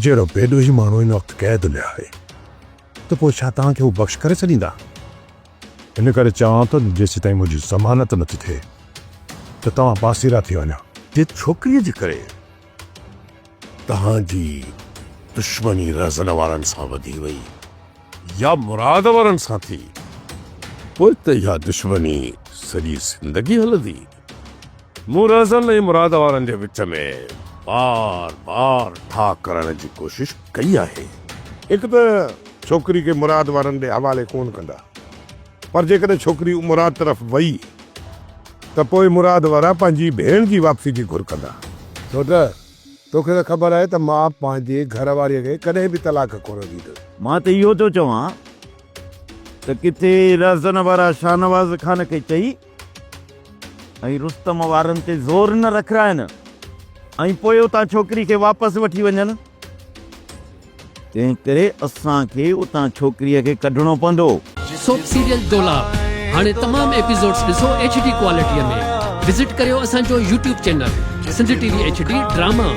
مون جهڙو بيڏوهي ماڻهو هن وقت قيد ۾ آهي ته پوء ڇا توهان کي هو بخش ڪري ڇڏيندا؟ ان ڪري چوان ٿو ته جيسيتائين منهنجي ضمانت نٿي ٿئي ته توهان پاسيرا ٿي وڃو. جي ڇوڪريء جي ڪري توهان جي دشمني رهزن وارن سان وڌي وئي يا مراد وارن سان ٿي، پوء ته اها دشمني سڄي زندگي هلندي. مون رهزن ۽ مراد وارن جي وچ ۾ بار بار ٺاهه ڪرڻ جي ڪوشش ڪئي آهي. هڪ ته ڇوڪري کي مراد وارن ڏي حوالي ڪونه ڪندا، پر جيڪڏهن ڇوڪري مراد طرف وئي ته پوء مراد وارا پنهنجي ڀيڻ جي واپسي جي گهر ڪندا. سوٽ، توکي ته خبر آهي ته مان پنهنجي گهر واريء کي ڪڏهن به طلاق ڪونه ڏيندس. مان ته اهو ٿو چوان ته ڪٿي رهزن وارا شاهنواز خان کي چئي ۽ رستم وارن تي زور نه رکرائن ۽ پوء اتان ڇوڪري کي واپس وٺي وڃن. تنهن ڪري اسان کي اتان ڇوڪريء کي ڪڍڻو پوندو. سوپ سيريل دولاب هاڻي تمام ايپيسوڊس ڏسو ايڇ ڊي ڪوالٽيء ۾ وزٽ ڪريو اسان جو YouTube channel Sindh T V H D drama.